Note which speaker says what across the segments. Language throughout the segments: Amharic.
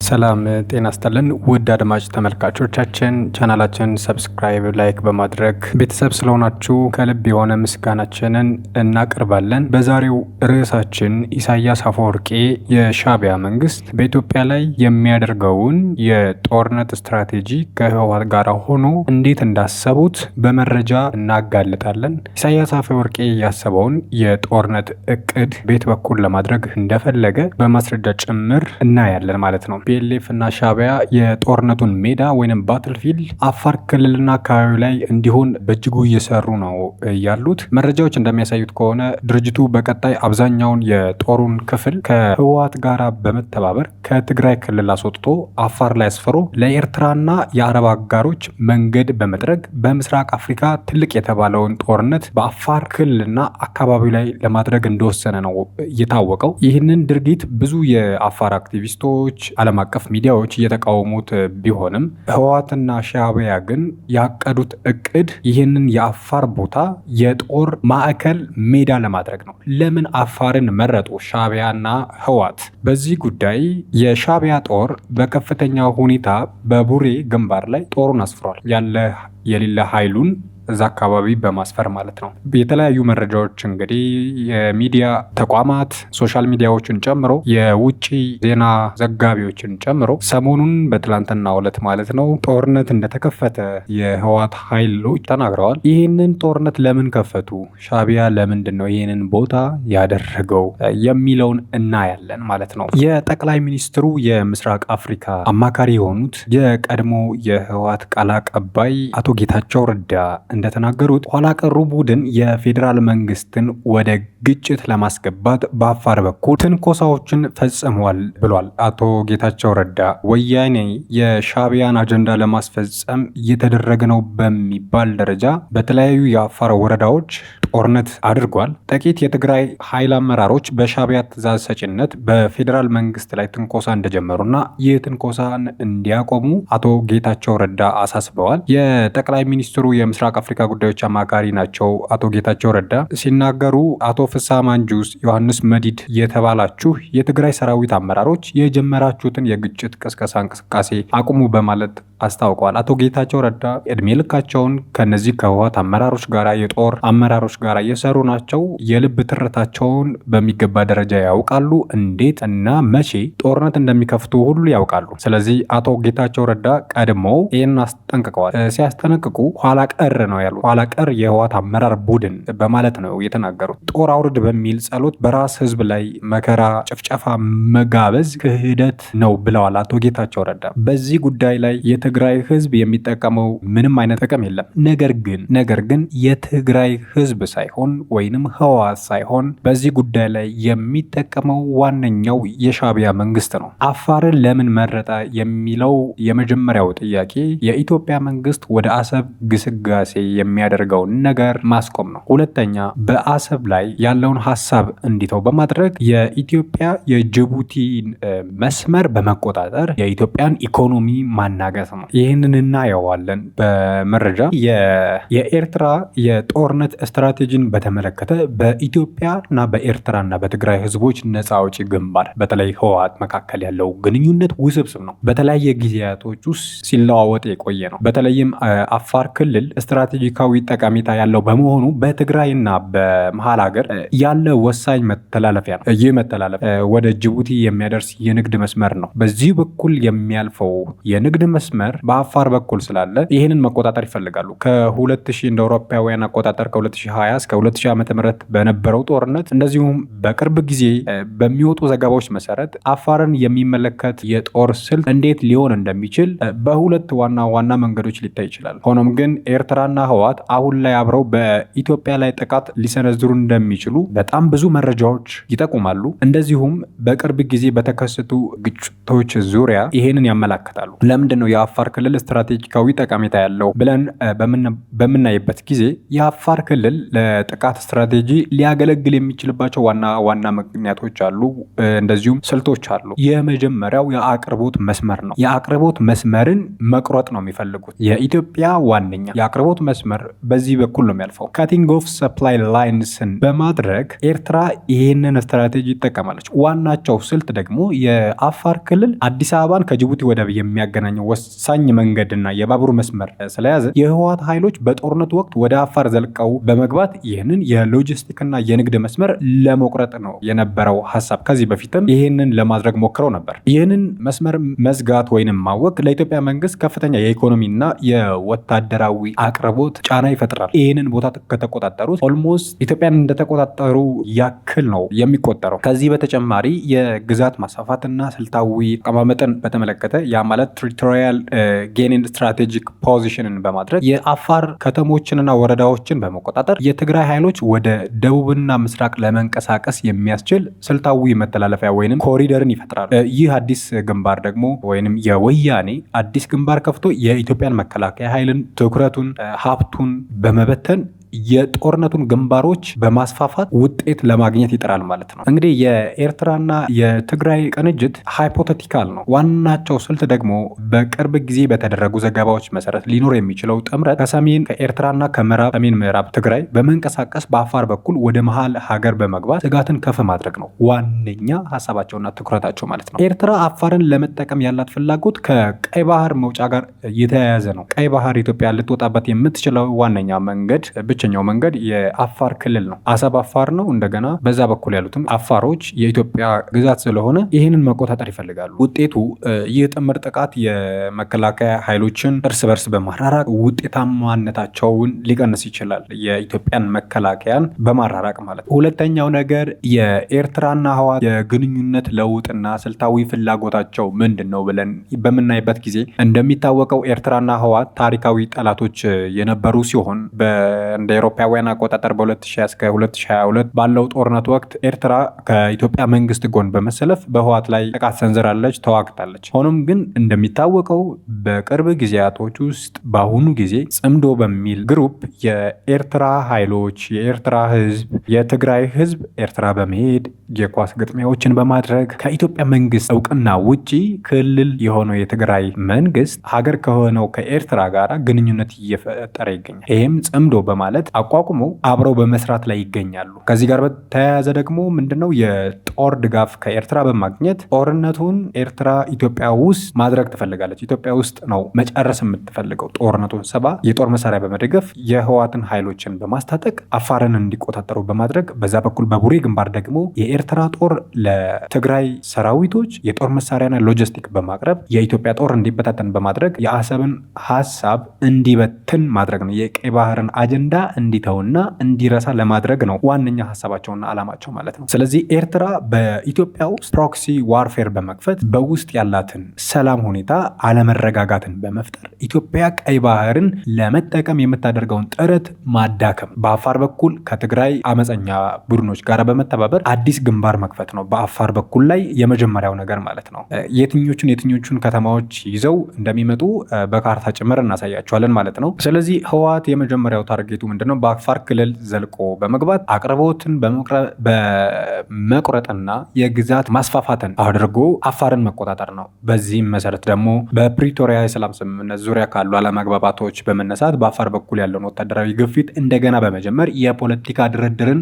Speaker 1: ሰላም ጤና ይስጥልን ውድ አድማጭ ተመልካቾቻችን፣ ቻናላችን subscribe፣ like በማድረግ ቤተሰብ ስለሆናችሁ ከልብ የሆነ ምስጋናችንን እናቀርባለን። በዛሬው ርዕሳችን ኢሳያስ አፈወርቂ የሻዕቢያ መንግስት በኢትዮጵያ ላይ የሚያደርገውን የጦርነት ስትራቴጂ ከህወሓት ጋር ሆኖ እንዴት እንዳሰቡት በመረጃ እናጋልጣለን። ኢሳያስ አፈወርቂ ያሰበውን የጦርነት እቅድ ቤት በኩል ለማድረግ እንደፈለገ በማስረጃ ጭምር እናያለን ማለት ነው። TPLF እና ሻዕቢያ የጦርነቱን ሜዳ ወይም battlefield አፋር ክልልና አካባቢ ላይ እንዲሆን በእጅጉ እየሰሩ ነው ያሉት። መረጃዎች እንደሚያሳዩት ከሆነ ድርጅቱ በቀጣይ አብዛኛውን የጦሩን ክፍል ከህወሓት ጋር በመተባበር ከትግራይ ክልል አስወጥቶ አፋር ላይ አስፍሮ ለኤርትራና የአረብ አጋሮች መንገድ በመጥረግ በምስራቅ አፍሪካ ትልቅ የተባለውን ጦርነት በአፋር ክልልና አካባቢው ላይ ለማድረግ እንደወሰነ ነው የታወቀው። ይህንን ድርጊት ብዙ የአፋር አክቲቪስቶች፣ ዓለም አቀፍ ሚዲያዎች እየተቃወሙት ቢሆንም ህወሓትና ሻዕቢያ ግን ያቀዱት እቅድ ይህንን የአፋር ቦታ የጦር ማዕከል ሜዳ ለማድረግ ነው። ለምን አፋርን መረጡ ሻዕቢያና ህወሓት? በዚህ ጉዳይ የሻዕቢያ ጦር በከፍተኛ ሁኔታ በቡሬ ግንባር ላይ ጦሩን አስፍሯል። ያለ የሌለ ኃይሉን እዛ አካባቢ በማስፈር ማለት ነው። የተለያዩ መረጃዎች እንግዲህ የሚዲያ ተቋማት social ሚዲያዎችን ጨምሮ የውጭ ዜና ዘጋቢዎችን ጨምሮ ሰሞኑን በትላንትናው ዕለት ማለት ነው ጦርነት እንደተከፈተ የህወሓት ኃይሎች ተናግረዋል። ይህንን ጦርነት ለምን ከፈቱ? ሻዕቢያ ለምንድን ነው ይህንን ቦታ ያደረገው የሚለውን እናያለን ማለት ነው። የጠቅላይ ሚኒስትሩ የምስራቅ አፍሪካ አማካሪ የሆኑት የቀድሞ የህወሓት ቃል አቀባይ አቶ ጌታቸው ረዳ እንደተናገሩት ኋላ ቀሩ ቡድን የፌዴራል መንግስትን ወደ ግጭት ለማስገባት በአፋር በኩል ትንኮሳዎችን ፈጽሟል ብሏል። አቶ ጌታቸው ረዳ ወያኔ የሻዕቢያን አጀንዳ ለማስፈጸም እየተደረገ ነው በሚባል ደረጃ በተለያዩ የአፋር ወረዳዎች ጦርነት አድርጓል። ጥቂት የትግራይ ኃይል አመራሮች በሻዕቢያ ትዕዛዝ ሰጪነት በፌዴራል መንግስት ላይ ትንኮሳ እንደጀመሩና ይህ ትንኮሳን እንዲያቆሙ አቶ ጌታቸው ረዳ አሳስበዋል። የጠቅላይ ሚኒስትሩ የምስራቅ አፍሪካ ጉዳዮች አማካሪ ናቸው አቶ ጌታቸው ረዳ ሲናገሩ አቶ ፍስሐ ማንጁስ፣ ዮሐንስ መዲድ የተባላችሁ የትግራይ ሰራዊት አመራሮች የጀመራችሁትን የግጭት ቅስቀሳ እንቅስቃሴ አቁሙ በማለት አስታውቀዋል። አቶ ጌታቸው ረዳ እድሜ ልካቸውን ከነዚህ ከህወሓት አመራሮች ጋር የጦር አመራሮች ጋር እየሰሩ ናቸው። የልብ ትርታቸውን በሚገባ ደረጃ ያውቃሉ። እንዴት እና መቼ ጦርነት እንደሚከፍቱ ሁሉ ያውቃሉ። ስለዚህ አቶ ጌታቸው ረዳ ቀድሞ ይህን አስጠንቅቀዋል። ሲያስጠነቅቁ ኋላ ቀር ነው ያሉት። ኋላ ቀር የህወሓት አመራር ቡድን በማለት ነው የተናገሩት። ጦር አውርድ በሚል ጸሎት በራስ ህዝብ ላይ መከራ፣ ጭፍጨፋ መጋበዝ ክህደት ነው ብለዋል አቶ ጌታቸው ረዳ። በዚህ ጉዳይ ላይ የትግራይ ህዝብ የሚጠቀመው ምንም አይነት ጥቅም የለም። ነገር ግን የትግራይ ህዝብ ሳይሆን ወይንም ህወሓት ሳይሆን በዚህ ጉዳይ ላይ የሚጠቀመው ዋነኛው የሻዕቢያ መንግስት ነው። አፋርን ለምን መረጠ የሚለው የመጀመሪያው ጥያቄ የኢትዮጵያ መንግስት ወደ አሰብ ግስጋሴ የሚያደርገውን ነገር ማስቆም ነው። ሁለተኛ በአሰብ ላይ ያለውን ሀሳብ እንዲተው በማድረግ የኢትዮጵያ የጅቡቲን መስመር በመቆጣጠር የኢትዮጵያን ኢኮኖሚ ማናገት ነው። ይህንን እናየዋለን በመረጃ። የኤርትራ የጦርነት ስትራቴጂን በተመለከተ በኢትዮጵያና በኤርትራና በትግራይ ህዝቦች ነፃ አውጪ ግንባር በተለይ ህወሓት መካከል ያለው ግንኙነት ውስብስብ ነው። በተለያየ ጊዜያቶች ውስጥ ሲለዋወጥ የቆየ ነው። በተለይም አፋር ክልል ስትራቴጂካዊ ጠቀሜታ ያለው በመሆኑ በትግራይና በመሀል ሀገር ያለ ወሳኝ መተላለፊያ ነው። ይህ መተላለፊያ ወደ ጅቡቲ የሚያደርስ የንግድ መስመር ነው። በዚህ በኩል የሚያልፈው የንግድ መስመር በአፋር በኩል ስላለ ይህንን መቆጣጠር ይፈልጋሉ። ከ2000 እንደ አውሮፓውያን አቆጣጠር ከ2020 እስከ 2000 ዓመተ ምህረት በነበረው ጦርነት እንደዚሁም በቅርብ ጊዜ በሚወጡ ዘገባዎች መሰረት አፋርን የሚመለከት የጦር ስልት እንዴት ሊሆን እንደሚችል በሁለት ዋና ዋና መንገዶች ሊታይ ይችላል። ሆኖም ግን ኤርትራና ህወሓት አሁን ላይ አብረው በኢትዮጵያ ላይ ጥቃት ሊሰነዝሩ እንደሚችሉ በጣም ብዙ መረጃዎች ይጠቁማሉ። እንደዚሁም በቅርብ ጊዜ በተከሰቱ ግጭቶች ዙሪያ ይሄንን ያመላክታሉ። ለምንድን ነው የአፋር የአፋር ክልል ስትራቴጂካዊ ጠቀሜታ ያለው ብለን በምናይበት ጊዜ የአፋር ክልል ለጥቃት ስትራቴጂ ሊያገለግል የሚችልባቸው ዋና ዋና ምክንያቶች አሉ፣ እንደዚሁም ስልቶች አሉ። የመጀመሪያው የአቅርቦት መስመር ነው። የአቅርቦት መስመርን መቁረጥ ነው የሚፈልጉት። የኢትዮጵያ ዋነኛ የአቅርቦት መስመር በዚህ በኩል ነው የሚያልፈው። Cutting off supply lines ን በማድረግ ኤርትራ ይህንን ስትራቴጂ ይጠቀማለች። ዋናቸው ስልት ደግሞ የአፋር ክልል አዲስ አበባን ከጅቡቲ ወደብ የሚያገናኘው ወሳኝ መንገድና የባቡር መስመር ስለያዘ የህወሓት ኃይሎች በጦርነቱ ወቅት ወደ አፋር ዘልቀው በመግባት ይህንን የሎጂስቲክና የንግድ መስመር ለመቁረጥ ነው የነበረው ሀሳብ። ከዚህ በፊትም ይህንን ለማድረግ ሞክረው ነበር። ይህንን መስመር መዝጋት ወይንም ማወክ ለኢትዮጵያ መንግስት ከፍተኛ የኢኮኖሚና የወታደራዊ አቅርቦት ጫና ይፈጥራል። ይህንን ቦታ ከተቆጣጠሩት almost ኢትዮጵያን እንደተቆጣጠሩ ያክል ነው የሚቆጠረው። ከዚህ በተጨማሪ የግዛት ማስፋፋትና ስልታዊ አቀማመጥን በተመለከተ፣ ያ ማለት territorial gain and strategic position ን በማድረግ የአፋር ከተሞችንና ወረዳዎችን በመቆጣጠር የትግራይ ኃይሎች ወደ ደቡብና ምስራቅ ለመንቀሳቀስ የሚያስችል ስልታዊ መተላለፊያ ወይንም ኮሪደርን ይፈጥራል። ይህ አዲስ ግንባር ደግሞ ወይንም የወያኔ አዲስ ግንባር ከፍቶ የኢትዮጵያን መከላከያ ኃይልን ትኩረቱን፣ ሀብቱን በመበተን የጦርነቱን ግንባሮች በማስፋፋት ውጤት ለማግኘት ይጥራል ማለት ነው። እንግዲህ የኤርትራና የትግራይ ቅንጅት hypothetical ነው። ዋናቸው ስልት ደግሞ በቅርብ ጊዜ በተደረጉ ዘገባዎች መሰረት ሊኖር የሚችለው ጥምረት ከሰሜን ከኤርትራና ከምዕራብ ሰሜን ምዕራብ ትግራይ በመንቀሳቀስ በአፋር በኩል ወደ መሀል ሀገር በመግባት ስጋትን ከፍ ማድረግ ነው ዋነኛ ሀሳባቸውና ትኩረታቸው ማለት ነው። ኤርትራ አፋርን ለመጠቀም ያላት ፍላጎት ከቀይ ባህር መውጫ ጋር የተያያዘ ነው። ቀይ ባህር ኢትዮጵያ ልትወጣበት የምትችለው ዋነኛ መንገድ፣ ብቸኛው መንገድ የአፋር ክልል ነው። አሰብ አፋር ነው። እንደገና በዛ በኩል ያሉትም አፋሮች የኢትዮጵያ ግዛት ስለሆነ ይህንን መቆጣጠር ይፈልጋሉ። ውጤቱ ይህ ጥምር ጥቃት የመከላከያ ኃይሎችን እርስ በርስ በማራራቅ ውጤታማነታቸውን ሊቀንስ ይችላል። የኢትዮጵያን መከላከያን በማራራቅ ማለት ነው። ሁለተኛው ነገር የኤርትራና ህወሓት የግንኙነት ለውጥና ስልታዊ ፍላጎታቸው ምንድን ነው ብለን በምናይበት ጊዜ፣ እንደሚታወቀው ኤርትራና ህወሓት ታሪካዊ ጠላቶች የነበሩ ሲሆን እንደ አውሮፓውያን አቆጣጠር በ2020 እስከ 2022 ባለው ጦርነት ወቅት ኤርትራ ከኢትዮጵያ መንግስት ጎን በመሰለፍ በህወሓት ላይ ጥቃት ሰንዝራለች፣ ተዋግታለች። ሆኖም ግን እንደሚታወቀው በቅርብ ጊዜያቶች ውስጥ በአሁኑ ጊዜ ጽምዶ በሚል group የኤርትራ ኃይሎች፣ የኤርትራ ህዝብ፣ የትግራይ ህዝብ ኤርትራ በመሄድ የኳስ ግጥሚያዎችን በማድረግ ከኢትዮጵያ መንግስት እውቅና ውጪ ክልል የሆነው የትግራይ መንግስት ሀገር ከሆነው ከኤርትራ ጋር ግንኙነት እየፈጠረ ይገኛል። ይህም ጽምዶ በማለት አቋቁሞ አብረው በመስራት ላይ ይገኛሉ። ከዚህ ጋር በተያያዘ ደግሞ ምንድነው የጦር ድጋፍ ከኤርትራ በማግኘት ጦርነቱን ኤርትራ ኢትዮጵያ ውስጥ ማድረግ ትፈልጋለች። ኢትዮጵያ ውስጥ ነው መጨረስ የምትፈልገው ጦርነቱን። ሰባ የጦር መሳሪያ በመደገፍ የህወሓትን ኃይሎችን በማስታጠቅ አፋርን እንዲቆጣጠሩ በማድረግ፣ በዛ በኩል በቡሬ ግንባር ደግሞ የኤርትራ ጦር ለትግራይ ሰራዊቶች የጦር መሳሪያና ሎጂስቲክ በማቅረብ የኢትዮጵያ ጦር እንዲበታተን በማድረግ የአሰብን ሀሳብ እንዲበትን ማድረግ ነው። የቀይ ባህርን አጀንዳ እንዲተውና እንዲረሳ ለማድረግ ነው ዋነኛ ሀሳባቸውና አላማቸው ማለት ነው። ስለዚህ ኤርትራ በኢትዮጵያ ውስጥ proxy warfare በመክፈት በውስጥ ያላትን ሰላም ሁኔታ አለመረጋጋትን በመፍጠር ኢትዮጵያ ቀይ ባህርን ለመጠቀም የምታደርገውን ጥረት ማዳከም፣ በአፋር በኩል ከትግራይ አመፀኛ ቡድኖች ጋር በመተባበር አዲስ ግንባር መክፈት ነው። በአፋር በኩል ላይ የመጀመሪያው ነገር ማለት ነው። የትኞቹን የትኞቹን ከተማዎች ይዘው እንደሚመጡ በካርታ ጭምር እናሳያቸዋለን ማለት ነው። ስለዚህ ህወሓት የመጀመሪያው target ኡ ምንድነው? በአፋር ክልል ዘልቆ በመግባት አቅርቦትን በመቁረጥና የግዛት ማስፋፋትን አድርጎ አፋርን መቆጣጠር ነው። በዚህም መሰረት ደግሞ በፕሪቶሪያ የሰላም ስምምነት ዙሪያ ካሉ አለመግባባቶች በመነሳት በአፋር በኩል ያለውን ወታደራዊ ግፊት እንደገና በመጀመር የፖለቲካ ድርድርን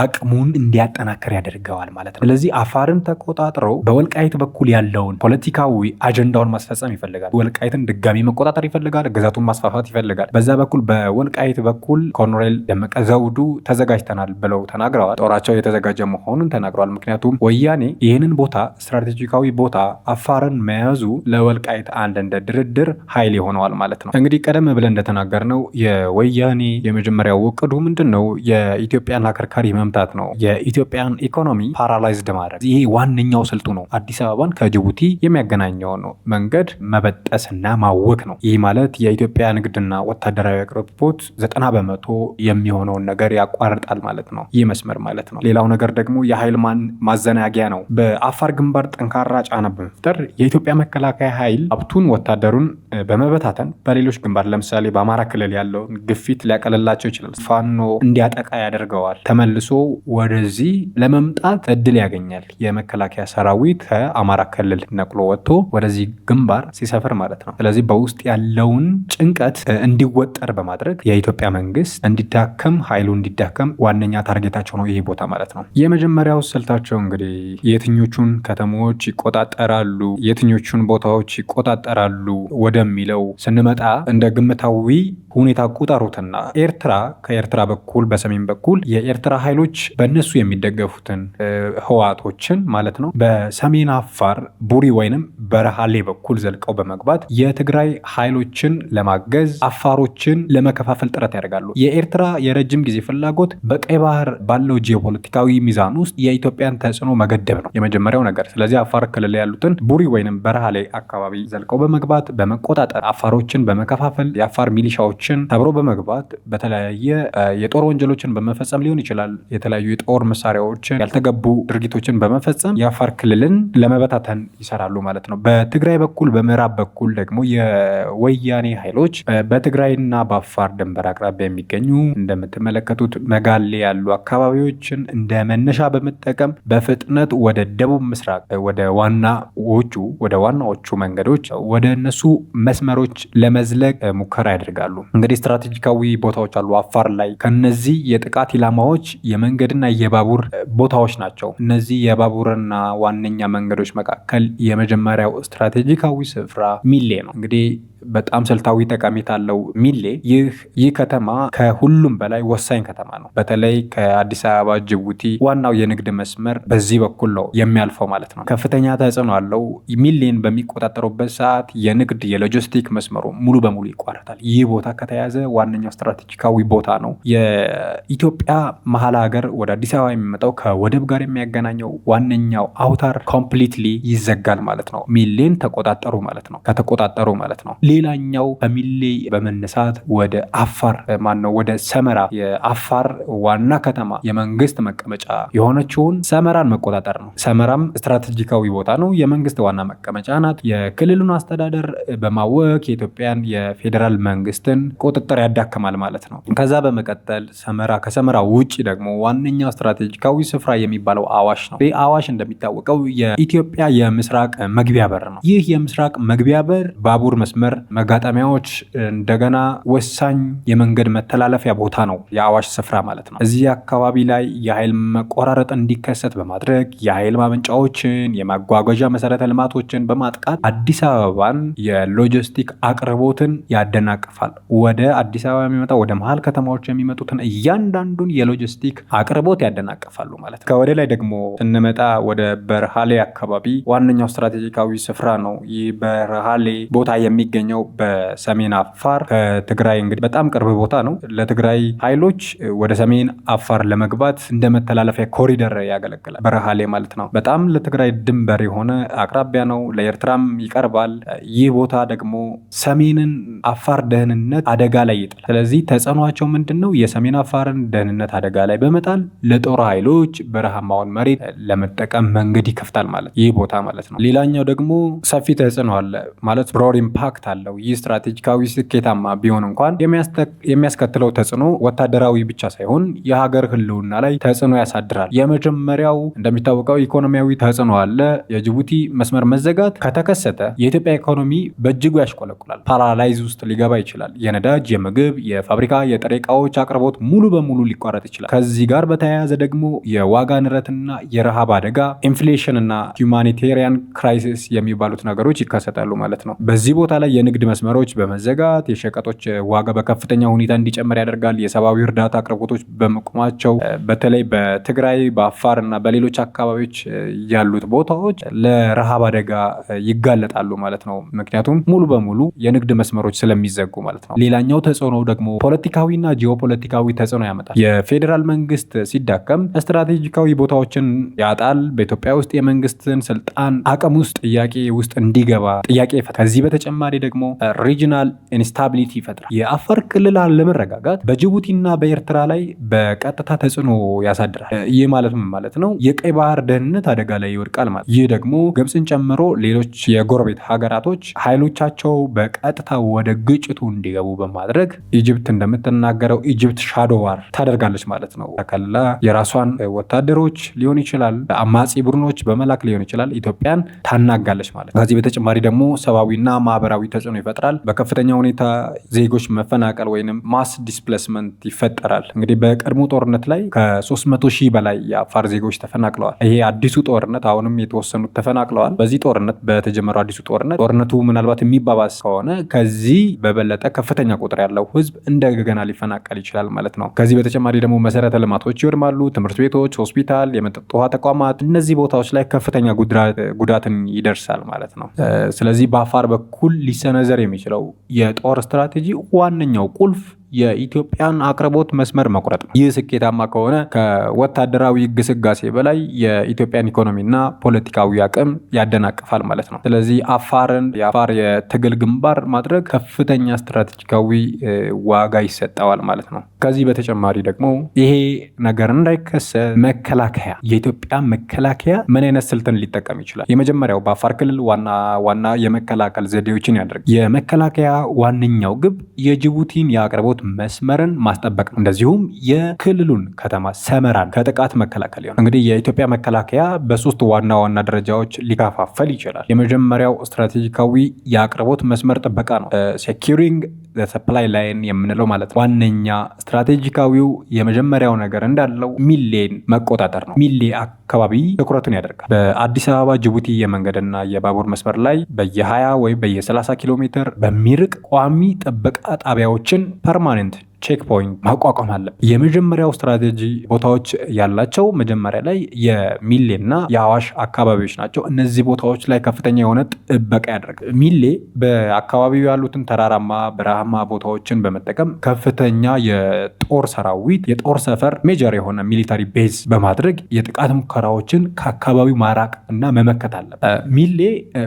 Speaker 1: አቅሙን እንዲያጠናክር ያደርገዋል ማለት ነው። ስለዚህ አፋርን ተቆጣጥሮ በወልቃይት በኩል ያለውን ፖለቲካዊ አጀንዳውን ማስፈጸም ይፈልጋል። ወልቃይትን ድጋሚ መቆጣጠር ይፈልጋል። ግዛቱን ማስፋፋት ይፈልጋል። በዛ በኩል በወልቃይት በኩል ኮሎኔል ደመቀ ዘውዱ ተዘጋጅተናል ብለው ተናግረዋል። ጦራቸው የተዘጋጀ መሆኑን ተናግረዋል። ምክንያቱም ወያኔ ይህንን ቦታ፣ ስትራቴጂካዊ ቦታ አፋርን መያዙ ለወልቃይት አንድ እንደ ድርድር ኃይል ይሆነዋል ማለት ነው። እንግዲህ ቀደም ብለን እንደተናገርነው የወያኔ የመጀመሪያው እቅዱ ምንድን ነው? የኢትዮጵያን አከርካሪ መምታት ነው። የኢትዮጵያን ኢኮኖሚ paralyzed ማድረግ፣ ይሄ ዋነኛው ስልቱ ነው። አዲስ አበባን ከጅቡቲ የሚያገናኘውን መንገድ መበጠስና ማወክ ነው። ይህ ማለት የኢትዮጵያ ንግድና ወታደራዊ አቅርቦት 90% የሚሆነውን ነገር ያቋርጣል ማለት ነው። ይህ መስመር ማለት ነው። ሌላው ነገር ደግሞ የኃይል ማዘናጊያ ነው። በአፋር ግንባር ጠንካራ ጫና በመፍጠር የኢትዮጵያ መከላከያ ኃይል ሀብቱን፣ ወታደሩን በመበታተን በሌሎች ግንባር ለምሳሌ በአማራ ክልል ያለውን ግፊት ሊያቀልላቸው ይችላል። ፋኖ እንዲያጠቃ ያደርገዋል። ተመልሶ ወደዚህ ለመምጣት እድል ያገኛል። የመከላከያ ሰራዊት ከአማራ ክልል ነቅሎ ወጥቶ ወደዚህ ግንባር ሲሰፍር ማለት ነው። ስለዚህ በውስጥ ያለውን ጭንቀት እንዲወጠር በማድረግ የኢትዮጵያ መንግስት እንዲዳከም፣ ኃይሉ እንዲዳከም ዋነኛ target ኣቸው ነው ይሄ ቦታ ማለት ነው። የመጀመሪያው ስልታቸው እንግዲህ የትኞቹን ከተሞች ይቆጣጠራሉ፣ የትኞቹን ቦታዎች ይቆጣጠራሉ ወደሚለው ስንመጣ እንደ ግምታዊ ሁኔታ ቁጠሩትና ኤርትራ ከኤርትራ በኩል በሰሜን በኩል የኤርትራ ኃይሎች በእነሱ የሚደገፉትን ህወሓቶችን ማለት ነው በሰሜን አፋር ቡሪ ወይንም በረሃሌ በኩል ዘልቀው በመግባት የትግራይ ኃይሎችን ለማገዝ አፋሮችን ለመከፋፈል ጥረት ያደርጋሉ። የኤርትራ የረጅም ጊዜ ፍላጎት በቀይ ባህር ባለው ጂኦፖለቲካዊ ሚዛን ውስጥ የኢትዮጵያን ተጽዕኖ መገደብ ነው የመጀመሪያው ነገር። ስለዚህ አፋር ክልል ያሉትን ቡሪ ወይንም በረሃሌ አካባቢ ዘልቀው በመግባት በመቆጣጠር አፋሮችን በመከፋፈል የአፋር ሚሊሻዎችን ሰብሮ በመግባት በተለያየ የጦር ወንጀሎችን በመፈጸም ሊሆን ይችላል። የተለያዩ የጦር መሳሪያዎችን ያልተገቡ ድርጊቶችን በመፈጸም የአፋር ክልልን ለመበታተን ይሰራሉ ማለት ነው። በትግራይ በኩል በምዕራብ በኩል ደግሞ የወያኔ ኃይሎች በትግራይና በአፋር ድንበር አቅራቢያ የሚገኙ እንደምትመለከቱት መጋሌ ያሉ አካባቢዎችን እንደ መነሻ በመጠቀም በፍጥነት ወደ ደቡብ ምስራቅ ወደ ዋናዎቹ መንገዶች ወደ እነሱ መስመሮች ለመዝለቅ ሙከራ ያደርጋሉ። እንግዲህ ስትራቴጂካዊ ቦታዎች አሉ አፋር ላይ። ከነዚህ የጥቃት ኢላማዎች የመንገድና የባቡር ቦታዎች ናቸው። እነዚህ የባቡርና ዋነኛ መንገዶች መካከል የመጀመሪያው ስትራቴጂካዊ ስፍራ ሚሌ ነው። እንግዲህ በጣም ስልታዊ ጠቀሜታ አለው ሚሌ። ይህ ከተማ ከሁሉም በላይ ወሳኝ ከተማ ነው። በተለይ ከአዲስ አበባ ጅቡቲ ዋናው የንግድ መስመር በዚህ በኩል ነው የሚያልፈው ማለት ነው። ከፍተኛ ተጽዕኖ አለው። ሚሌን በሚቆጣጠሩበት ሰዓት የንግድ የሎጂስቲክ መስመሩ ሙሉ በሙሉ ይቋረጣል። ይህ ቦታ ከተያዘ ዋነኛው ስትራቴጂካዊ ቦታ ነው። የኢትዮጵያ መሀል ሀገር ወደ አዲስ አበባ የሚመጣው ከወደብ ጋር የሚያገናኘው ዋነኛው አውታር completely ይዘጋል ማለት ነው። ሚሌን ተቆጣጠሩ ማለት ነው። ከተቆጣጠሩ ማለት ነው። ሌላኛው ከሚሌ በመነሳት ወደ አፋር ማነው ወደ ሰመራ የአፋር ዋና ከተማ የመንግስት መቀመጫ የሆነችውን ሰመራን መቆጣጠር ነው። ሰመራም ስትራቴጂካዊ ቦታ ነው። የመንግስት ዋና መቀመጫ ናት። የክልሉን አስተዳደር በማወክ የኢትዮጵያን የፌዴራል መንግስትን ቁጥጥር ያዳክማል ማለት ነው። ከዛ በመቀጠል ሰመራ ከሰመራ ውጭ ደግሞ ዋነኛው ስትራቴጂካዊ ስፍራ የሚባለው አዋሽ ነው። ይህ አዋሽ እንደሚታወቀው የኢትዮጵያ የምስራቅ መግቢያ በር ነው። ይህ የምስራቅ መግቢያ በር ባቡር መስመር መጋጠሚያዎች፣ እንደገና ወሳኝ የመንገድ መተላለፊያ ቦታ ነው የአዋሽ ስፍራ ማለት ነው። እዚህ አካባቢ ላይ የኃይል መቆራረጥ እንዲከሰት በማድረግ የኃይል ማመንጫዎችን፣ የማጓጓዣ መሰረተ ልማቶችን በማጥቃት አዲስ አበባን የሎጂስቲክ አቅርቦትን ያደናቅፋል። ወደ አዲስ አበባ የሚመጣው ወደ መሀል ከተማዎች የሚመጡትን እያንዳንዱን የሎጂስቲክ አቅርቦት ያደናቅፋሉ ማለት ነው። ከወደ ላይ ደግሞ ስንመጣ ወደ በርሃሌ አካባቢ ዋነኛው ስትራቴጂካዊ ስፍራ ነው። ይህ በርሃሌ ቦታ የሚገኘው በሰሜን አፋር ከትግራይ እንግዲህ በጣም ቅርብ ቦታ ነው። ለትግራይ ኃይሎች ወደ ሰሜን አፋር ለመግባት እንደ መተላለፊያ ኮሪደር ያገለግላል። በረሃሌ ማለት ነው። በጣም ለትግራይ ድንበር የሆነ አቅራቢያ ነው። ለኤርትራም ይቀርባል። ይህ ቦታ ደግሞ ሰሜንን አፋር ደህንነት አደጋ ላይ ይጥላል። ስለዚህ ተጽዕኗቸው ምንድን ነው? የሰሜን አፋርን ደህንነት አደጋ ላይ በመጣል ለጦር ኃይሎች በረሃማውን መሬት ለመጠቀም መንገድ ይከፍታል ማለት ይህ ቦታ ማለት ነው። ሌላኛው ደግሞ ሰፊ ተጽዕኖ አለ ማለት broad impact አለው። ይህ ስትራቴጂካዊ ስኬታማ ቢሆን እንኳን የሚያስከትለው ተጽዕኖ ወታደራዊ ብቻ ሳይሆን የሀገር ሕልውና ላይ ተጽዕኖ ያሳድራል። የመጀመሪያው እንደሚታወቀው ኢኮኖሚያዊ ተጽዕኖ አለ። የጅቡቲ መስመር መዘጋት ከተከሰተ የኢትዮጵያ ኢኮኖሚ በእጅጉ ያሽቆለቁላል። paralyze ውስጥ ሊገባ ይችላል። የነዳጅ፣ የምግብ፣ የፋብሪካ፣ የጥሬ እቃዎች አቅርቦት ሙሉ በሙሉ ሊቋረጥ ይችላል። ከዚህ ጋር በተያያዘ ደግሞ የዋጋ ንረትና የረሃብ አደጋ፣ inflation እና humanitarian crisis የሚባሉት ነገሮች ይከሰታሉ ማለት ነው። በዚህ ቦታ ላይ የንግድ መስመሮች በመዘጋት የሸቀጦች ዋጋ በከፍተኛ ሁኔታ እንዲጨምር ያደርጋል። የሰብአዊ እርዳታ አቅርቦቶች በመቆማቸው በተለይ በትግራይ፣ በአፋር እና በሌሎች አካባቢዎች ያሉት ቦታዎች ለረሃብ አደጋ ይጋለጣሉ ማለት ነው። ምክንያቱም ሙሉ በሙሉ የንግድ መስመሮች ስለሚዘጉ ማለት ነው። ሌላኛው ተጽዕኖ ደግሞ ፖለቲካዊና ጂኦፖለቲካዊ ተጽዕኖ ያመጣል። የፌዴራል መንግስት ሲዳከም ስትራቴጂካዊ ቦታዎችን ያጣል። በኢትዮጵያ ውስጥ የመንግስትን ስልጣን አቅም ውስጥ ጥያቄ ውስጥ እንዲገባ ጥያቄ ይፈታል። ከዚህ በተጨማሪ ደግሞ ደግሞ regional instability ይፈጥራል። የአፋር ክልል አለመረጋጋት በጅቡቲና በኤርትራ ላይ በቀጥታ ተጽዕኖ ያሳድራል። ይህ ማለት ምን ማለት ነው? የቀይ ባህር ደህንነት አደጋ ላይ ይወድቃል ማለት። ይህ ደግሞ ግብፅን ጨምሮ ሌሎች የጎረቤት ሀገራቶች ኃይሎቻቸው በቀጥታ ወደ ግጭቱ እንዲገቡ በማድረግ Egypt እንደምትናገረው Egypt shadow war ታደርጋለች ማለት ነው። ተከልላ የራሷን ወታደሮች ሊሆን ይችላል፣ አማጺ ቡድኖች በመላክ ሊሆን ይችላል፣ ኢትዮጵያን ታናጋለች ማለት ነው። ከዚህ በተጨማሪ ደግሞ ሰብአዊና ማህበራዊ ተጽዕኖ ይፈጥራል። በከፍተኛ ሁኔታ ዜጎች መፈናቀል ወይንም mass displacement ይፈጠራል። እንግዲህ በቀድሞ ጦርነት ላይ ከ300 ሺህ በላይ የአፋር ዜጎች ተፈናቅለዋል። ይሄ አዲሱ ጦርነት አሁንም የተወሰኑት ተፈናቅለዋል። በዚህ ጦርነት፣ በተጀመረው አዲሱ ጦርነት፣ ጦርነቱ ምናልባት የሚባባስ ከሆነ ከዚህ በበለጠ ከፍተኛ ቁጥር ያለው ህዝብ እንደገና ሊፈናቀል ይችላል ማለት ነው። ከዚህ በተጨማሪ ደግሞ መሰረተ ልማቶች ይወድማሉ። ትምህርት ቤቶች፣ ሆስፒታል፣ የመጠጥ ውሃ ተቋማት፣ እነዚህ ቦታዎች ላይ ከፍተኛ ጉዳትን ይደርሳል ማለት ነው። ስለዚህ በአፋር በኩል ሊሰነዘር የሚችለው የጦር ስትራቴጂ ዋነኛው ቁልፍ የኢትዮጵያን አቅርቦት መስመር መቁረጥ ነው። ይህ ስኬታማ ከሆነ ከወታደራዊ ግስጋሴ በላይ የኢትዮጵያን ኢኮኖሚና ፖለቲካዊ አቅም ያደናቅፋል ማለት ነው። ስለዚህ አፋርን የአፋር የትግል ግንባር ማድረግ ከፍተኛ ስትራቴጂካዊ ዋጋ ይሰጠዋል ማለት ነው። ከዚህ በተጨማሪ ደግሞ ይሄ ነገር እንዳይከሰት መከላከያ፣ የኢትዮጵያ መከላከያ ምን አይነት ስልትን ሊጠቀም ይችላል? የመጀመሪያው በአፋር ክልል ዋና ዋና የመከላከል ዘዴዎችን ያደርግ። የመከላከያ ዋነኛው ግብ የጅቡቲን የአቅርቦት መስመርን ማስጠበቅ ነው። እንደዚሁም የክልሉን ከተማ ሰመራን ከጥቃት መከላከል ይሆናል። እንግዲህ የኢትዮጵያ መከላከያ በሶስት ዋና ዋና ደረጃዎች ሊከፋፈል ይችላል። የመጀመሪያው ስትራቴጂካዊ የአቅርቦት መስመር ጥበቃ ነው። Securing supply line የምንለው ማለት ነው። ዋነኛ ስትራቴጂካዊው የመጀመሪያው ነገር እንዳለው ሚሌን መቆጣጠር ነው። ሚሌ አካባቢ ትኩረቱን ያደርጋል። በአዲስ አበባ ጅቡቲ የመንገድና የባቡር መስመር ላይ በየ20 ወይም በየ30 ኪሎ ሜትር በሚርቅ ቋሚ ጥበቃ ጣቢያዎችን permanent checkpoint ማቋቋም አለበት። የመጀመሪያው ስትራቴጂ ቦታዎች ያላቸው መጀመሪያ ላይ የሚሌና የአዋሽ አካባቢዎች ናቸው። እነዚህ ቦታዎች ላይ ከፍተኛ የሆነ ጥበቃ ያደርጋል። ሚሌ በአካባቢው ያሉትን ተራራማ በረሃማ ቦታዎችን በመጠቀም ከፍተኛ የጦር ሰራዊት፣ የጦር ሰፈር፣ major የሆነ military base በማድረግ የጥቃት ሙከራዎችን ከአካባቢው ማራቅ እና መመከት አለበት። ሚሌ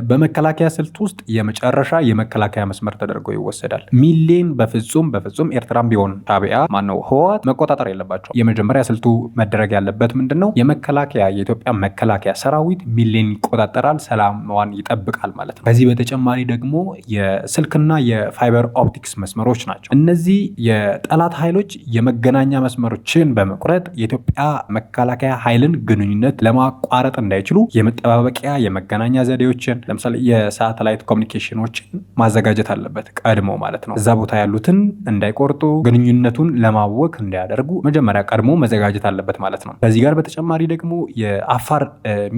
Speaker 1: በመከላከያ ስልት ውስጥ የመጨረሻ የመከላከያ መስመር ተደርጎ ይወሰዳል። ሚሌን በፍጹም በፍጹም ኤርትራም ቢሆን ሻዕቢያ፣ ማነው፣ ህወሓት መቆጣጠር የለባቸው። የመጀመሪያ ስልቱ መደረግ ያለበት ምንድን ነው? የመከላከያ፣ የኢትዮጵያ መከላከያ ሰራዊት ሚሌን ይቆጣጠራል፣ ሰላሟን ይጠብቃል ማለት ነው። ከዚህ በተጨማሪ ደግሞ የስልክና የ fiber optics መስመሮች ናቸው። እነዚህ የጠላት ኃይሎች የመገናኛ መስመሮችን በመቁረጥ የኢትዮጵያ መከላከያ ኃይልን ግንኙነት ለማቋረጥ እንዳይችሉ የመጠባበቂያ የመገናኛ ዘዴዎችን፣ ለምሳሌ የሳተላይት communication ኖችን ማዘጋጀት አለበት ቀድሞ ማለት ነው። እዛ ቦታ ያሉትን እንዳይቆርጡ፣ ግንኙነቱን ለማወክ እንዳያደርጉ መጀመሪያ ቀድሞ መዘጋጀት አለበት ማለት ነው። ከዚህ ጋር በተጨማሪ ደግሞ የአፋር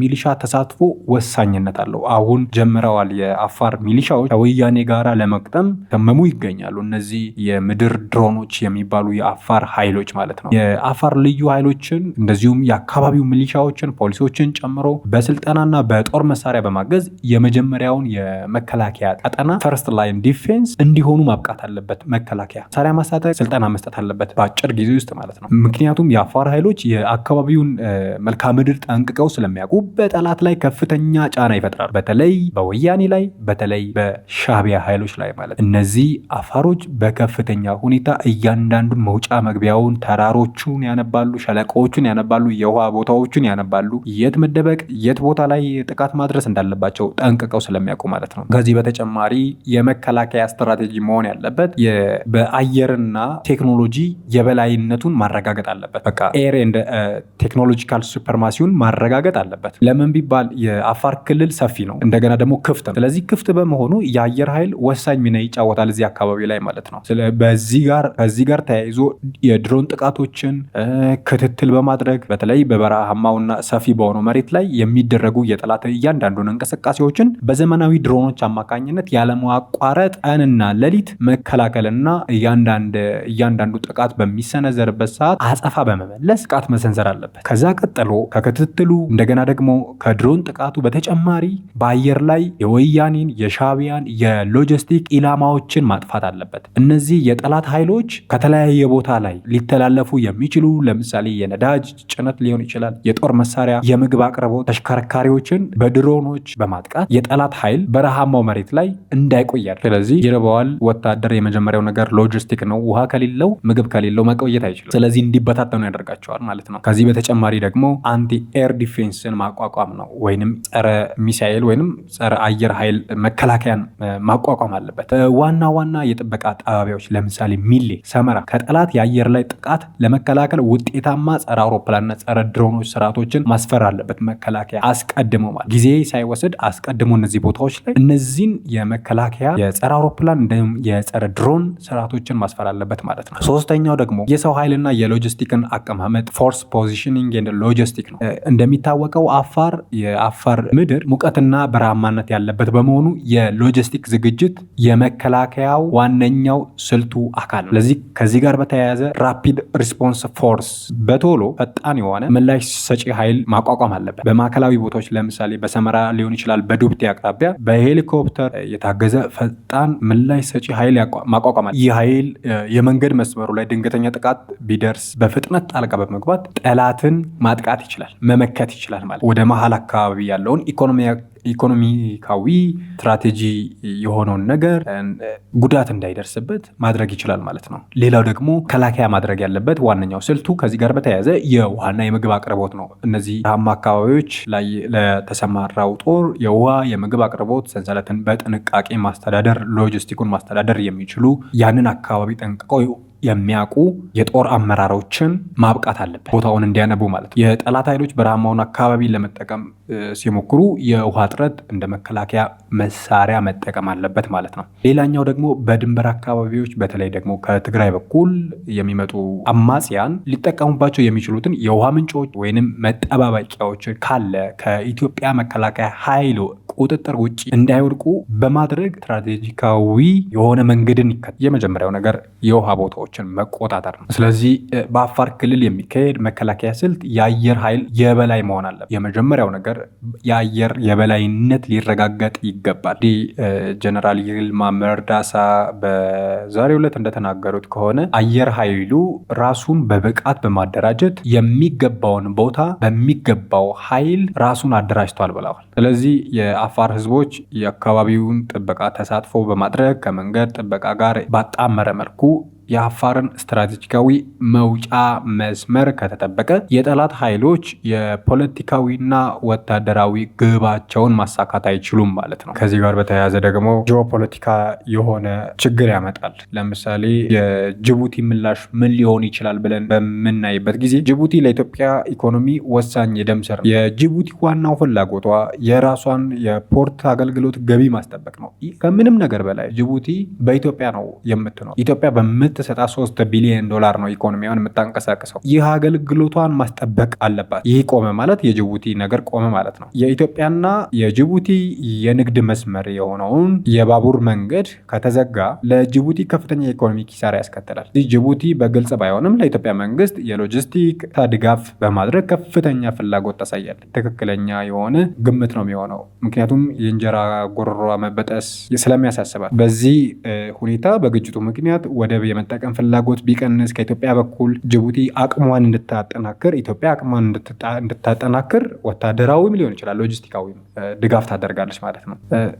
Speaker 1: ሚሊሻ ተሳትፎ ወሳኝነት አለው። አሁን ጀምረዋል። የአፋር ሚሊሻዎች ከወያኔ ጋራ ለመግጠም ተመሙ ይገኛሉ። እነዚህ የምድር ድሮኖች የሚባሉ የአፋር ኃይሎች ማለት ነው። የአፋር ልዩ ኃይሎችን እንደዚሁም የአካባቢው ሚሊሻዎችን፣ ፖሊሶችን ጨምሮ በስልጠናና በጦር መሳሪያ በማገዝ የመጀመሪያውን የመከላከያ ቀጠና first line defense እንዲሆኑ ማብቃት አለበት። መከላከያ መሳሪያ ማስታጠቅ፣ ስልጠና መስጠት አለበት በአጭር ጊዜ ውስጥ ማለት ነው። ምክንያቱም የአፋር ኃይሎች የአካባቢውን መልክዓ ምድር ጠንቅቀው ስለሚያውቁ በጠላት ላይ ከፍተኛ ጫና ይፈጥራሉ። በተለይ በወያኔ ላይ፣ በተለይ በሻዕቢያ ኃይሎች ላይ ማለት። እነዚህ አፋሮች በከፍተኛ ሁኔታ እያንዳንዱን መውጫ መግቢያውን፣ ተራሮቹን ያነባሉ፣ ሸለቆዎቹን ያነባሉ፣ የውሃ ቦታዎቹን ያነባሉ። የት መደበቅ፣ የት ቦታ ላይ ጥቃት ማድረስ እንዳለባቸው ጠንቅቀው ስለሚያውቁ ማለት ነው። ከዚህ በተጨማሪ የመከላከያ ስትራቴጂ መሆን ያለበት በአየርና ቴክኖሎጂ የበላይነቱን ማረጋገጥ አለበት። በቃ air and technological supremacy ውን ማረጋገጥ አለበት። ለምን ቢባል የአፋር ክልል ሰፊ ነው፣ እንደገና ደግሞ ክፍት ነው። ስለዚህ ክፍት በመሆኑ የአየር ኃይል ወሳኝ ሚና ይጫወታል እዚህ አካባቢ ላይ ማለት ነው። ከዚህ ጋር ተያይዞ የድሮን ጥቃቶችን ክትትል በማድረግ በተለይ በበረሃማውና ሰፊ በሆነው መሬት ላይ የሚደረጉ የጠላት እያንዳንዱን እንቅስቃሴዎችን በዘመናዊ ድሮኖች አማካኝነት ያለማቋረጥ ቀንና ሌሊት መከላከልና እያንዳንድ እያንዳንዱ ጥቃት በሚሰነዘርበት ሰዓት አጸፋ በመመለስ ጥቃት መሰንዘር አለበት። ከዛ ቀጥሎ ከክትትሉ እንደገና ደግሞ ከድሮን ጥቃቱ በተጨማሪ በአየር ላይ የወያኔን፣ የሻቢያን የሎጂስቲክ ኢላማዎችን ማጥፋት አለበት። እነዚህ የጠላት ኃይሎች ከተለያየ ቦታ ላይ ሊተላለፉ የሚችሉ፣ ለምሳሌ የነዳጅ ጭነት ሊሆን ይችላል፣ የጦር መሳሪያ፣ የምግብ አቅርቦት ተሽከርካሪዎችን በድሮኖች በማጥቃት የጠላት ኃይል በረሃማው መሬት ላይ እንዳይቆይ ያደርጋል። ስለዚህ ይርበዋል ወታደር። የመጀመሪያው ነገር ሎጂስቲክ ነው። ውሃ ከሌለው፣ ምግብ ከሌለው መቆየት አይችልም። ስለዚህ እንዲበታተኑ ያደርጋቸዋል ማለት ነው። ከዚህ በተጨማሪ ደግሞ anti air defense ን ማቋቋም ነው፣ ወይንም ጸረ ሚሳኤል ወይንም ጸረ አየር ኃይል መከላከያን ማቋቋም አለበት። ዋና ዋና የጥበቃ ጣቢያዎች ለምሳሌ ሚሌ፣ ሰመራ ከጠላት የአየር ላይ ጥቃት ለመከላከል ውጤታማ ጸረ አውሮፕላንና ጸረ ድሮኖች ስርዓቶችን ማስፈር አለበት። መከላከያ አስቀድሞ፣ ማለት ጊዜ ሳይወስድ አስቀድሞ እነዚህ ቦታዎች ላይ እነዚህን የመከላከያ የጸረ አውሮፕላን እንዲሁም የጸረ ድሮን ስርዓቶችን ማስፈር አለበት ማለት ነው። ሶስተኛው ደግሞ የሰው ኃይልና የሎጂስቲክን አቀማመጥ፣ force positioning and logistic ነው። እንደሚታወቀው የአፋር ምድር ሙቀትና በረሃማነት ያለበት በመሆኑ የሎጂስቲክ ዝግጅት የመከላከያው ዋነኛው ስልቱ አካል ነው። ስለዚህ ከዚህ ጋር በተያያዘ rapid response force፣ በቶሎ ፈጣን የሆነ ምላሽ ሰጪ ኃይል ማቋቋም አለበት። በማዕከላዊ ቦታዎች፣ ለምሳሌ በሰመራ ሊሆን ይችላል፣ በዱብቲ አቅራቢያ በሄሊኮፕተር የታገዘ ፈጣን ምላሽ ሰጪ ኃይል ማቋቋም አለ። ይህ ኃይል የመንገድ መስመሩ ላይ ድንገተኛ ጥቃት ቢደርስ በፍጥነት ጣልቃ በመግባት ጠላትን ማጥቃት ይችላል፣ መመከት ይችላል ማለት፣ ወደ መሀል አካባቢ ያለውን ኢኮኖሚካዊ ስትራቴጂ የሆነውን ነገር ጉዳት እንዳይደርስበት ማድረግ ይችላል ማለት ነው። ሌላው ደግሞ መከላከያ ማድረግ ያለበት ዋነኛው ስልቱ ከዚህ ጋር በተያያዘ የውሃና የምግብ አቅርቦት ነው። እነዚህ በረሃማ አካባቢዎች ላይ ለተሰማራው ጦር የውሃ፣ የምግብ አቅርቦት ሰንሰለትን በጥንቃቄ ማስተዳደር፣ ሎጂስቲኩን ማስተዳደር የሚችሉ፣ ያንን አካባቢ ጠንቅቀው የሚያውቁ የጦር አመራሮችን ማብቃት አለበት፣ ቦታውን እንዲያነቡ ማለት ነው። የጠላት ኃይሎች በረሃማውን አካባቢ ለመጠቀም ሲሞክሩ የውሃ እጥረት እንደ መከላከያ መሳሪያ መጠቀም አለበት ማለት ነው። ሌላኛው ደግሞ በድንበር አካባቢዎች፣ በተለይ ደግሞ ከትግራይ በኩል የሚመጡ አማጽያን ሊጠቀሙባቸው የሚችሉትን የውሃ ምንጮች ወይንም መጠባበቂያዎች ካለ ከኢትዮጵያ መከላከያ ኃይል ቁጥጥር ውጭ እንዳይወድቁ በማድረግ ስትራቴጂካዊ የሆነ መንገድን ይከተል። የመጀመሪያው ነገር የውሃ ቦታዎችን መቆጣጠር ነው። ስለዚህ በአፋር ክልል የሚካሄድ መከላከያ ስልት የአየር ኃይል የበላይ መሆን አለበት። የመጀመሪያው ነገር የአየር የበላይነት ሊረጋገጥ ይገባል። ጀነራል ይልማ መርዳሳ በዛሬው ዕለት እንደተናገሩት ከሆነ አየር ኃይሉ ራሱን በብቃት በማደራጀት የሚገባውን ቦታ በሚገባው ኃይል ራሱን አደራጅቷል ብለዋል። ስለዚህ የአፋር ህዝቦች የአካባቢውን ጥበቃ ተሳትፎ በማድረግ ከመንገድ ጥበቃ ጋር ባጣመረ መልኩ የአፋርን ስትራቴጂካዊ መውጫ መስመር ከተጠበቀ የጠላት ኃይሎች የፖለቲካዊና ወታደራዊ ግባቸውን ማሳካት አይችሉም ማለት ነው። ከዚህ ጋር በተያያዘ ደግሞ ጂኦፖለቲካ የሆነ ችግር ያመጣል። ለምሳሌ የጅቡቲ ምላሽ ምን ሊሆን ይችላል ብለን በምናይበት ጊዜ ጅቡቲ ለኢትዮጵያ ኢኮኖሚ ወሳኝ የደም ስር ነው። የጅቡቲ ዋናው ፍላጎቷ የራሷን የ port አገልግሎት ገቢ ማስጠበቅ ነው። ከምንም ነገር በላይ ጅቡቲ በኢትዮጵያ ነው የምትኖር። ኢትዮጵያ በምትሰጣት 3 ቢሊዮን ዶላር ነው ኢኮኖሚዋን የምታንቀሳቅሰው። ይህ አገልግሎቷን ማስጠበቅ አለባት። ይህ ቆመ ማለት የጅቡቲ ነገር ቆመ ማለት ነው። የኢትዮጵያና የጅቡቲ የንግድ መስመር የሆነውን የባቡር መንገድ ከተዘጋ ለጅቡቲ ከፍተኛ የኢኮኖሚ ኪሳራ ያስከትላል። ጅቡቲ በግልጽ ባይሆንም ለኢትዮጵያ መንግስት የሎጂስቲክ ድጋፍ በማድረግ ከፍተኛ ፍላጎት ታሳያለች። ትክክለኛ የሆነ ግምት ነው የሚሆነው፣ ምክንያቱም የእንጀራ ጉሮሯ መበጠስ ስለሚያሳስባት። በዚህ ሁኔታ በግጭቱ ምክንያት ወደብ የመጠቀም ፍላጎት ቢቀንስ ከኢትዮጵያ በኩል ጅቡቲ አቅሟን እንድታጠናክር፣ ኢትዮጵያ አቅሟን እንድታጠናክር ወታደራዊም ሊሆን ይችላል፣ ሎጂስቲካዊም ድጋፍ ታደርጋለች ማለት ነው።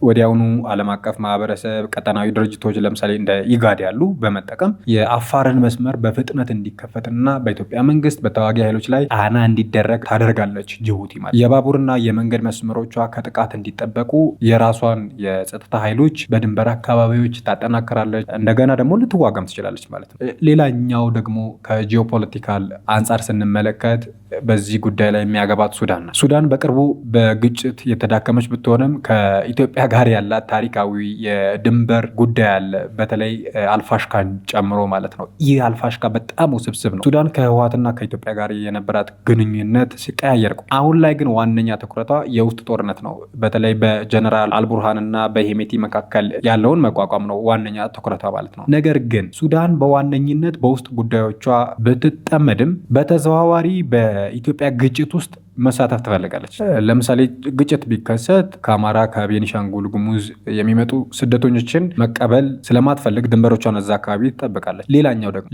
Speaker 1: ወዲያውኑ ዓለም አቀፍ ማህበረሰብ፣ ቀጠናዊ ድርጅቶች ለምሳሌ እንደ ኢጋድ ያሉ በመጠቀም የአፋርን መስመር በፍጥነት እንዲከፈትና በኢትዮጵያ መንግስት በተዋጊ ኃይሎች ላይ ጫና እንዲደረግ ታደርጋለች ጅቡቲ ማለት። የባቡርና የመንገድ መስመሮቿ ከጥቃት እንዲጠበቁ የራሷን የጸጥታ ኃይሎች በድንበር አካባቢዎች ታጠናክራለች። እንደገና ደግሞ ልትዋጋም ትችላለች ማለት ነው። ሌላኛው ደግሞ ከ geopolitical አንጻር ስንመለከት በዚህ ጉዳይ ላይ የሚያገባት ሱዳን ናት። ሱዳን በቅርቡ በግጭት የተዳከመች ብትሆንም ከኢትዮጵያ ጋር ያላት ታሪካዊ የድንበር ጉዳይ አለ። በተለይ አልፋሽካን ጨምሮ ማለት ነው። ይህ አልፋሽካ በጣም ውስብስብ ነው። ሱዳን ከህወሓትና ከኢትዮጵያ ጋር የነበራት ግንኙነት ሲቀያየር፣ አሁን ላይ ግን ዋነኛ ትኩረቷ የውስጥ ጦርነት ነው። በተለይ በጀነራል አልቡርሃንና በሄሜቲ መካከል ያለውን መቋቋም ነው ዋነኛ ትኩረቷ ማለት ነው። ነገር ግን ሱዳን በዋነኝነት በውስጥ ጉዳዮቿ ብትጠመድም በተዘዋዋሪ በኢትዮጵያ ግጭት ውስጥ መሳተፍ ትፈልጋለች። ለምሳሌ ግጭት ቢከሰት ከአማራ፣ ከቤኒሻንጉል ጉሙዝ የሚመጡ ስደተኞችን መቀበል ስለማትፈልግ ድንበሮቿን እዛ አካባቢ ትጠብቃለች።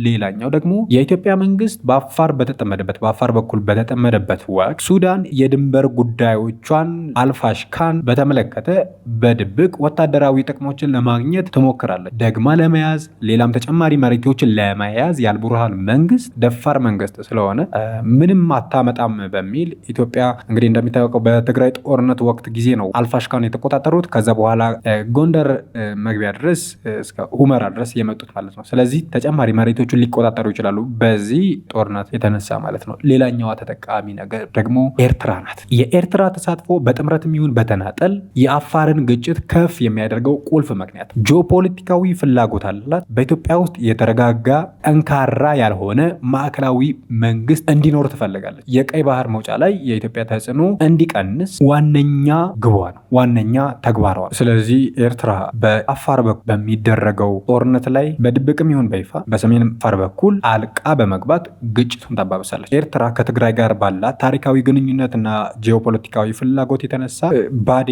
Speaker 1: ሌላኛው ደግሞ የኢትዮጵያ መንግስት በአፋር በተጠመደበት በአፋር በኩል በተጠመደበት ወቅት ሱዳን የድንበር ጉዳዮቿን አልፋሽካን በተመለከተ በድብቅ ወታደራዊ ጥቅሞችን ለማግኘት ትሞክራለች። ደግማ ለመያዝ፣ ሌላም ተጨማሪ መሬቶችን ለመያዝ የአልቡርሃን መንግስት ደፋር መንግስት ስለሆነ ምንም አታመጣም በሚል፣ ኢትዮጵያ እንግዲህ እንደሚታወቀው በትግራይ ጦርነት ወቅት ጊዜ ነው አልፋሽካን የተቆጣጠሩት። ከዛ በኋላ ጎንደር መግቢያ ድረስ እስከ ሁመራ ድረስ የመጡት ማለት ነው። ስለዚህ ተጨማሪ መሬቶቹን ሊቆጣጠሩ ይችላሉ በዚህ ጦርነት የተነሳ ማለት ነው። ሌላኛዋ ተጠቃሚ ነገር ደግሞ ኤርትራ ናት። የኤርትራ ተሳትፎ በጥምረትም ይሁን በተናጠል የአፋርን ግጭት ከፍ የሚያደርገው ቁልፍ ምክንያት ጂኦፖለቲካዊ ፍላጎት አላት። በኢትዮጵያ ውስጥ የተረጋጋ፣ ጠንካራ ያልሆነ ማዕከላዊ መንግስት እንዲኖር ትፈልጋለች። የቀይ ባህር መውጫ ላይ የኢትዮጵያ ተጽዕኖ እንዲቀንስ ዋነኛ ግቧ ነው፣ ዋነኛ ተግባሯ ነው። ስለዚህ ኤርትራ በአፋር በኩል በሚደረገው ጦርነት ላይ በድብቅም ይሁን በይፋ በሰሜን አፋር በኩል አልቃ በመግባት ግጭቱን ታባብሳለች። ኤርትራ ከትግራይ ጋር ባላት ታሪካዊ ግንኙነትና ጂኦፖለቲካዊ ፍላጎት የተነሳ ባዴ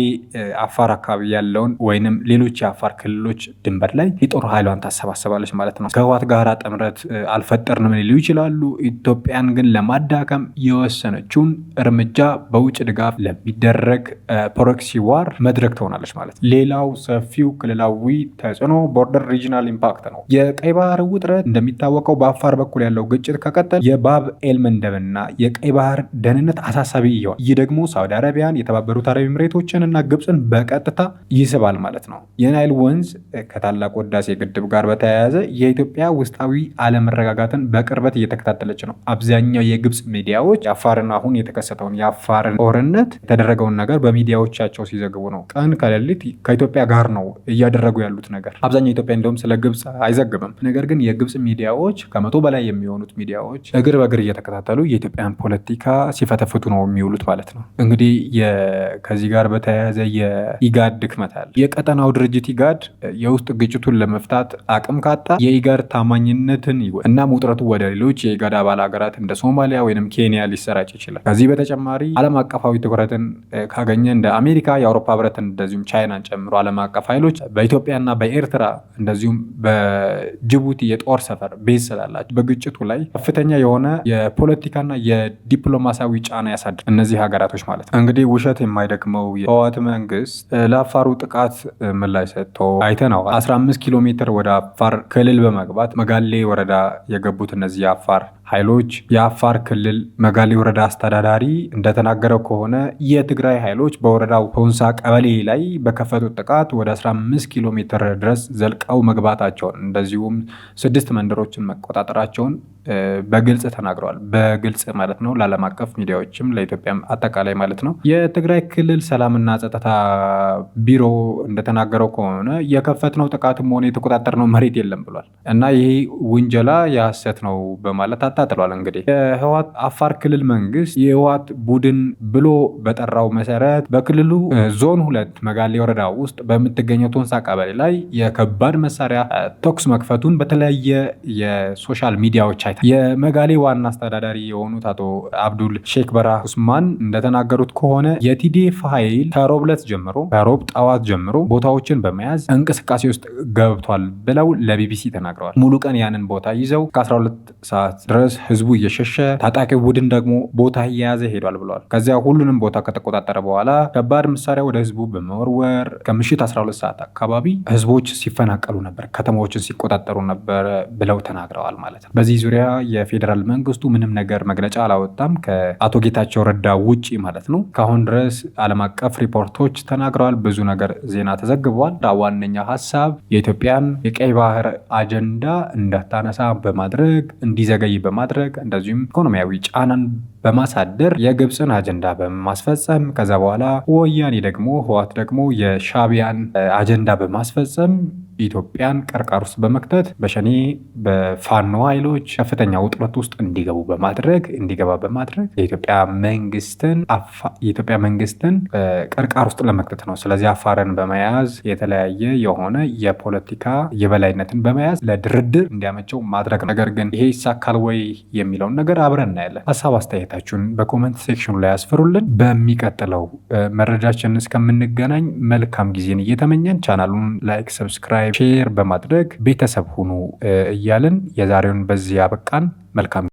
Speaker 1: አፋር አካባቢ ያለውን ወይንም ሌሎች የአፋር ክልሎች ድንበር ላይ የጦር ኃይሏን ታሰባሰባለች ማለት ነው። ከህወሓት ጋር ጥምረት አልፈጠርንም ሊሉ ይችላሉ። ኢትዮጵያን ግን ለማዳከም የወሰነችውን እርምጃ በውጭ ድጋፍ ለሚደረግ proxy war መድረክ ትሆናለች ማለት ነው። ሌላው ሰፊው ክልላዊ ተጽዕኖ broader regional impact ነው። የቀይ ባህር ውጥረት እንደሚታወቀው በአፋር በኩል ያለው ግጭት ከቀጠለ የባብ ኤልመንደብና የቀይ ባህር ደህንነት አሳሳቢ ይሆናል። ይህ ደግሞ ሳውዲ አረቢያን፣ የተባበሩት አረብ ኤምሬቶችን እና ግብፅን በቀጥታ ይስባል ማለት ነው። የናይል ወንዝ ከታላቁ ህዳሴ ግድብ ጋር በተያያዘ የኢትዮጵያ ውስጣዊ አለመረጋጋትን በቅርበት እየተከታተለች ነው። አብዛኛው የግብፅ ሚዲያዎች የአፋርን አሁን የተከሰተውን የአፋርን ጦርነት የተደረገውን ነገር በሚዲያዎቻቸው ሲዘግቡ ነው። ቀን ከሌሊት ከኢትዮጵያ ጋር ነው እያደረጉ ያሉት ነገር። አብዛኛው ኢትዮጵያ እንደውም ስለ ግብፅ አይዘግብም። ነገር ግን የግብፅ ሚዲያዎች፣ 100 በላይ የሚሆኑት ሚዲያዎች እግር በእግር እየተከታተሉ የኢትዮጵያን ፖለቲካ ሲፈተፍቱ ነው የሚውሉት ማለት ነው። እንግዲህ ከዚህ ጋር በተያያዘ የኢጋድ ድክመት አለ። የቀጠናው ድርጅት ኢጋድ የውስጥ ግጭቱን ለመፍታት አቅም ካጣ የኢጋድ ታማኝነትን እናም ውጥረቱ ወደ ሌሎች የኢጋድ አባል ሀገራት እንደ ሶማሊያ ወይም ኬንያ ሊሰራጭ ይችላል። ከዚህ በተጨማሪ ዓለም አቀፋዊ ትኩረትን ካገኘ እንደ አሜሪካ፣ የአውሮፓ ህብረትን እንደዚሁም ቻይናን ጨምሮ ዓለም አቀፍ ኃይሎች በኢትዮጵያና በኤርትራ እንደዚሁም በጅቡቲ የጦር ሰፈር base ስላላቸው በግጭቱ ላይ ከፍተኛ የሆነ የፖለቲካና የዲፕሎማሲያዊ ጫና ያሳድር እነዚህ ሀገራቶች ማለት ነው። እንግዲህ ውሸት የማይደክመው የህወሓት መንግስት ለአፋሩ ጥቃት ምላሽ ሰጥቶ አይተነዋል። 15 ኪሎ ሜትር ወደ አፋር ክልል በመግባት መጋሌ ወረዳ የገቡት እነዚህ የአፋር ኃይሎች፣ የአፋር ክልል መጋሌ ወረዳ አስተዳዳሪ እንደተናገረው ከሆነ የትግራይ ኃይሎች በወረዳው ቶንሳ ቀበሌ ላይ በከፈቱት ጥቃት ወደ 15 ኪሎ ሜትር ድረስ ዘልቀው መግባታቸውን እንደዚሁም ስድስት መንደሮችን መቆጣጠራቸውን በግልጽ ተናግረዋል። በግልጽ ማለት ነው፣ ለዓለም አቀፍ ሚዲያዎችም ለኢትዮጵያም አጠቃላይ ማለት ነው። የትግራይ ክልል ሰላምና ጸጥታ ቢሮ እንደተናገረው ከሆነ የከፈትነው ጥቃትም ሆነ የተቆጣጠርነው መሬት የለም ብሏል እና ይሄ ውንጀላ የሐሰት ነው በማለት አጣጥሏል። እንግዲህ የህወሓት አፋር ክልል መንግስት የህወሓት ቡድን ብሎ በጠራው መሰረት በክልሉ ዞን 2 መጋሌ ወረዳ ውስጥ በምትገኘው ቶንሳ ቀበሌ ላይ የከባድ መሳሪያ ተኩስ መክፈቱን በተለያየ የ social ሚዲያዎች አይተናል። የመጋሌ ዋና አስተዳዳሪ የሆኑት አቶ አብዱል ሼክ በራ ኡስማን እንደተናገሩት ከሆነ የቲዲኤፍ ኃይል ከሮብ ዕለት ጀምሮ፣ ከሮብ ጠዋት ጀምሮ ቦታዎችን በመያዝ እንቅስቃሴ ውስጥ ገብቷል ብለው ለቢቢሲ ተናግረዋል። ሙሉ ቀን ያንን ቦታ ይዘው ከ12 ሰዓት ድረስ ህዝቡ እየሸሸ ታጣቂ ቡድን ደግሞ ቦታ እየያዘ ሄዷል ብለዋል። ከዚያ ሁሉንም ቦታ ከተቆጣጠረ በኋላ ከባድ መሳሪያ ወደ ህዝቡ በመወርወር ከምሽት 12 ሰዓት አካባቢ ህዝቦች ሲፈናቀሉ ነበር፣ ከተማዎችን ሲቆጣጠሩ ነበር ብለው ተናግረዋል ማለት ነው። በዚህ ዙሪያ የፌዴራል መንግስቱ ምንም ነገር መግለጫ አላወጣም ከአቶ ጌታቸው ረዳ ውጪ ማለት ነው። ከአሁን ድረስ ዓለም አቀፍ ሪፖርቶች ተናግረዋል። ብዙ ነገር ዜና ተዘግበዋል። ዋነኛ ሀሳብ የኢትዮጵያን የቀይ ባህር አጀንዳ እንዳታነሳ በማድረግ፣ እንዲዘገይ በማድረግ፣ እንደዚሁም ኢኮኖሚያዊ ጫናን በማሳደር የግብፅን አጀንዳ በማስፈጸም፣ ከዛ በኋላ ወያኔ ደግሞ፣ ህወሓት ደግሞ የሻቢያን አጀንዳ በማስፈጸም ኢትዮጵያን ቅርቃር ውስጥ በመክተት፣ በሸኔ በፋኖ ኃይሎች ከፍተኛ ውጥረት ውስጥ እንዲገቡ በማድረግ እንዲገባ በማድረግ የኢትዮጵያ መንግስትን ቅርቃር ውስጥ ለመክተት ነው። ስለዚህ አፋርን በመያዝ የተለያየ የሆነ የፖለቲካ የበላይነትን በመያዝ ለድርድር እንዲያመቸው ማድረግ ነው። ነገር ግን ይሄ ይሳካል ወይ የሚለውን ነገር አብረን እናያለን። ሀሳብ አስተያየታችሁን በ comment section ኑ ላይ ያስፍሩልን። በሚቀጥለው መረጃችን እስከምንገናኝ መልካም ጊዜን እየተመኘን ቻናሉን like፣ subscribe፣ share በማድረግ ቤተሰብ ሁኑ እያልን የዛሬውን በዚህ ያበቃን። መልካም